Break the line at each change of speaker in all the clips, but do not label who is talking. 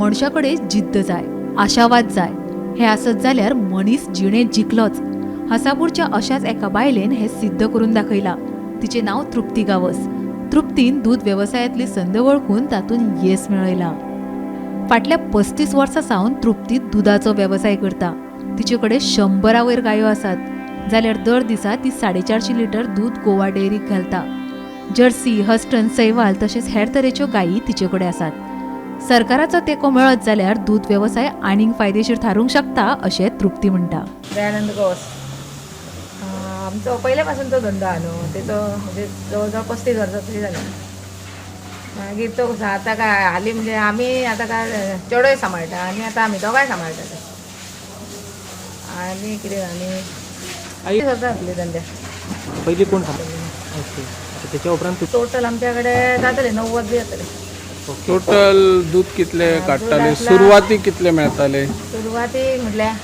मनशा कडेन जिद्द जाय, आशावाद जाय. हें आसत जाल्यार मनीस जिणेंत जिखलोच. हसापूरच्या अशाच एका बायलेन हें सिद्ध करून दाखयलां. तिचें नांव तृप्ती गांवस. तृप्तीन दूद वेवसायांतली संद वळखून तातूंत येस मेळयलां. फाटल्या 35 वर्सां सावन तृप्ती दुदाचो वेवसाय करता. तिचे कडेन 100 वयर गायो आसात, जाल्यार दर दिसा ती 450 लिटर दूद गोवा डेअरीक घालता. जर्सी, हस्टन, सैवाल तशेंच हेर तरेच्यो गायी तिचे कडेन आसात. सरकाराचो तेंको मेळत जाल्यार दूद वेवसाय आनीक फायदेशीर थारूंक शकता अशें तृप्ती म्हणटा.
दयानंद गवस. आमचो पयले पासून तो धंदो आहा न्हू, तेचो म्हणजे जवळ जवळ 35 वर्सां तरी जाली. मागीर तो कसो आतां काय हालीं म्हणजे आमी आतां काय चेडोय सांबाळटा आनी आतां आमी दोगांय सांबाळटा ते. आनी कितें आनी
आई
वर्सां जातली धंद्या.
पयलीं कोण सांग? ओके, तेच्या उपरांत?
टोटल आमच्या कडेन जातले 90 बी जातले.
टोटल दूध कितले काडटाले? सुरवातीक कितले मेळटाले?
सुरवातीक म्हटल्यार?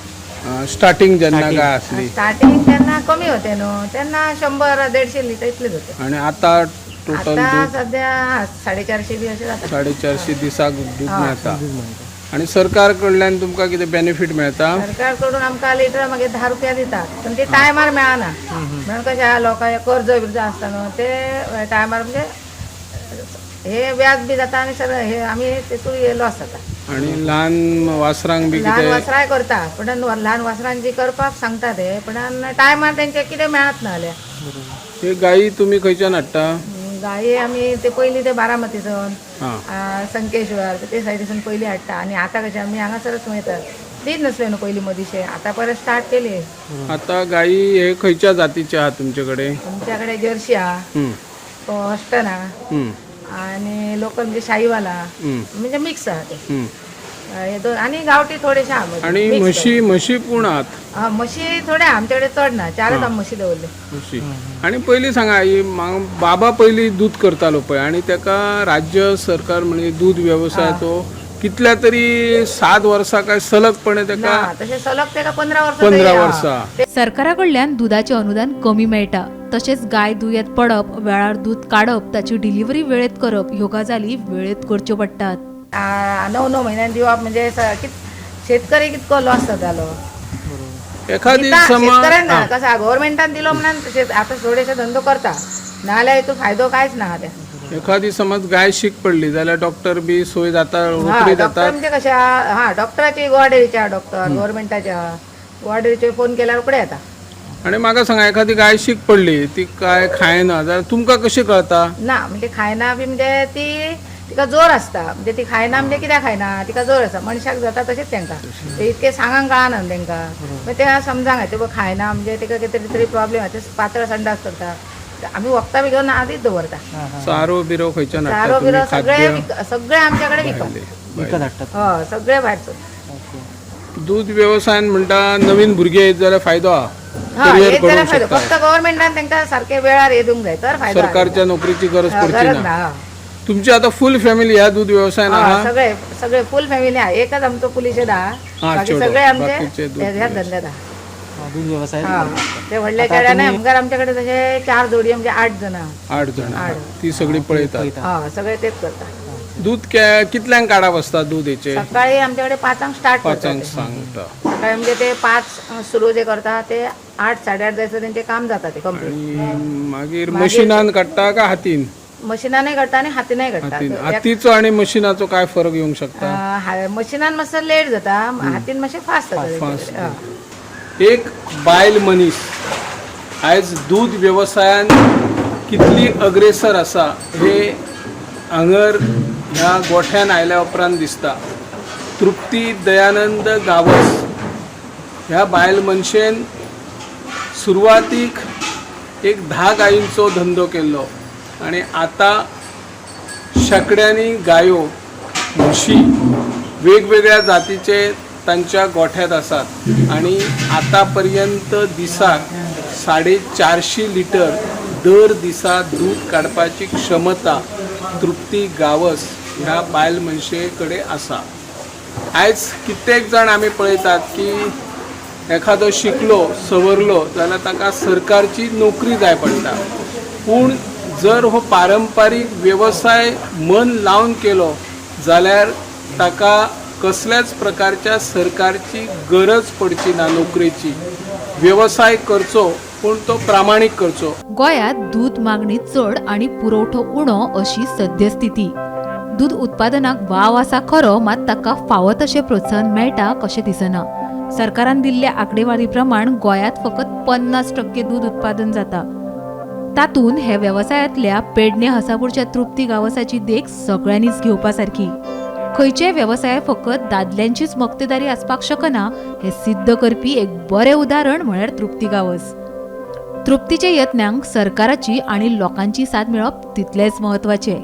स्टार्टिंग जेन्ना
Starting.
काय आसली?
स्टार्टिंग तेन्ना कमी होते न्हू, तेन्ना 100 150 लिटर इतलेच होते.
आणि आता टोटल
आता
दूध?
सध्या 450 बी अशें जाता.
450 दिसाक दूध
हा.
मेळटा.
दूध मेळटा.
आणि सरकार कडल्यान तुमकां कितें बेनिफीट मेळटा?
सरकार कडून आमकां लिटर मागीर 10 रुपया दितात, पण ते टायमार मेळना. म्हणून कशें आहा, लोकांक कर्ज बिर्ज आसता न्हू, ते टायमार म्हणजे हे व्याज बी जाता आनी सगळें हे आमी तेतून हे लॉस जाता.
आणि ल्हान वासरांक बी
ल्हान
कितें?
वासराय करता, पण ल्हान वासरांची करपाक सांगता ते, पण टायमार तेंचे कितें मेळत ना जाल्यार.
हे गायी तुमी खंयच्यान हाडटा?
गायी आमी ते पयलीं ते बारामतीसून, संकेश्वर ते सायडीसून पयलीं हाडटा. आनी आतां कशें आमी हांगासरच मेळटा, दीत नसले न्हू पयलीं मदींशे, आतां परत स्टार्ट केली.
आता गायी हे खंयच्या जातीचे आहात तुमचे कडेन?
आमच्याकडे जर्सी आहा, हॉस्टन आहा आणि लोकल म्हणजे शाहीवाला, म्हणजे मिक्स आहा ते. हे दोन आणि गावठी थोडेशे आहा मध्ये.
आणि
Mix.
म्हशी, म्हशी पूण आहात?
हा, म्हशी थोडे आहा, आमच्याकडे चड ना, चारच आमी म्हशी दवरले.
म्हशी. आणि पयलीं सांगा आई, बाबा पयलीं दूध करतालो पळय, आणि तेका राज्य सरकार म्हणजे दूध व्यवसायाचो कितल्या तरी 7 वर्सां काय सलगपणे तेका?
ना, तशें सलग तेका 15 वर्सां
15
तरी आहा.
वर्सां.
सरकारा कडल्यान दुदाचें अनुदान कमी मेळटा. तशेंच गाय दुयेंत पडप, वेळार दूद काडप, ताची डिलिव्हरी वेळेत करप ह्यो गजाली वेळेत करच्यो पडटात.
9-9 म्हयन्यान दिवप म्हणजे शेतकरी कितको लॉस जातालो.
एखादी
दिता
समज
शेतकऱ्यांना कसं गव्हर्मेंटान दिलो म्हणून आतां थोडेशे धंदो करता, नाल्यार हितून फायदो कांयच ना त्या.
एखादी समज गाय शीक पडली जाल्यार डॉक्टर बी सोय जाता रोखडी
डॉक्टर
जाता?
म्हणजे कशें आहा, हा डॉक्टराची गोवा डेअरीच्या डॉक्टर, गव्हर्मेंटाच्या गोवा डेअरीचे फोन केल्यार रोखडे येता.
आणि म्हाका सांगा, एखादी गाय शीक पडली, ती काय खायना जाल्यार तुमकां कशी कळता?
ना म्हणजे खायना बी म्हणजे ती तिका जोर आसता, म्हणजे ती खायना म्हणजे कित्याक खायना, तिका जोर आसता. मनशाक जाता तशेंच तेंकां, ते इतकें सांगांक कळना न्हू तेंकां, मागीर ते समजांक ते खायना म्हणजे तिका कितें तरी प्रॉब्लेम आसा, ते पातळ संडास करता. आमी वखदां बी घेवन आदींच दवरता.
चारो बिरो खंयच्यान हाडटा
चारो
तुमी?
बिरो सगळे
खाद्य
सगळे आमच्याकडे विकत.
भायले.
विकत हाडटात?
हय, सगळे भायरसून.
ओके.
दूध व्यवसायान म्हणटा नवीन भुरगे येत जाल्यार फायदो आहा.
हय,
करियर
येत जाल्यार
करूंक
फायदो.
शकता.
फक्त गव्हर्मेंटान तेंकां सारकें वेळार हे दिवंक जाय तर फायदो आहा.
सरकारच्या नोकरीची गरज
हय,
पडची
गरज
ना.
ना, हय.
तुमची आता फुल फॅमिली ह्या दूध व्यवसायान
हय,
आहा?
सगळे सगळे फुल फॅमिली आहा. एकच आमचो पुलिशेंत आहा, बाकी
चेडो.
सगळे आमचे
बाकीचे दूध
ह्याच धंद्यात आहा.
हा, दूध व्यवसाय.
हा, ते व्हडल्या
आता
चेड्याने
तुम्ही-
आमकार आमच्याकडे तशे 4 जोडी म्हणजे 8 जण आहा.
8 जण?
8.
ती सगळी पळयतात?
हा, सगळे तेच करता.
दूध कितल्यांक काडप आसता दूध हेचे?
सकाळी आमच्याकडे 5 स्टार्ट करतात
5
ते.
सांगता.
सकाळी म्हणजे ते 5 सुरू जे करता ते 8 8:30 जायचं त्यांचे काम जाता ते कंप्लीट.
आणि मागीर
मागीर
मशिनान काडटा का हातीन?
मशिनानय काडटा आनी हातीनय काडटा.
हातीन. हातीचो आणि मशिनाचो काय फरक येवंक शकता?
मशिनान मातसो लेट जाता, हातीन मातशें फास्ट जाता.
फास्ट.
हा.
एक बायल मनीस आयज दूध वेवसायान कितली अग्रेसर आसा हे हांगर ह्या गोठ्यान आयल्या उपरांत दिसता. तृप्ती दयानंद गांवस ह्या बायल मनशेन सुरवातीक एक 10 गायींचो धंदो केल्लो आनी आतां शेंकड्यांनी गायो, म्हशी वेगवेगळ्या जातीचे तांच्या गोठ्यांत आसात आनी आतां पर्यंत दिसाक 450 लिटर दर दिसा दूद काडपाची क्षमता तृप्ती गांवस ह्या बायल मनशे कडेन आसा. आयज कित्येक जाण आमी पळयतात की एखादो शिकलो सवरलो जाल्यार ताका सरकारची नोकरी जाय पडटा, पूण जर हो पारंपारीक वेवसाय मन लावन केलो जाल्यार ताका कसल्याच प्रकारच्या सरकारची गरज पडची ना नोकरेची. वेवसाय करचो पूण तो प्रामाणीक करचो.
गोंयांत दूद मागणी चड आनी पुरवठो उणो अशी सद्यस्थिती. दूद उत्पादनाक वाव आसा खरो, मात ताका फावो तशें प्रोत्साहन मेळटा कशें दिसना. सरकारान दिल्ल्या आंकडेवारी प्रमाण गोंयांत फकत 50% दूद उत्पादन जाता. तातूंत हे वेवसायांतल्या पेडणे हसापूरच्या तृप्ती गांवसाची देख सगळ्यांनीच घेवपा सारकी. खंयचेय वेवसाय फकत दादल्यांचीच मक्तेदारी आसपाक शकना हें सिद्ध करपी एक बरें उदाहरण म्हळ्यार तृप्ती गांवस. तृप्तीच्या यत्नांक सरकाराची आनी लोकांची साथ मेळप तितलेंच म्हत्वाचें.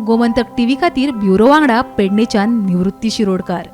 गोमंतक टीव्ही खातीर ब्युरो वांगडा पेडणेच्यान निवृत्ती शिरोडकार.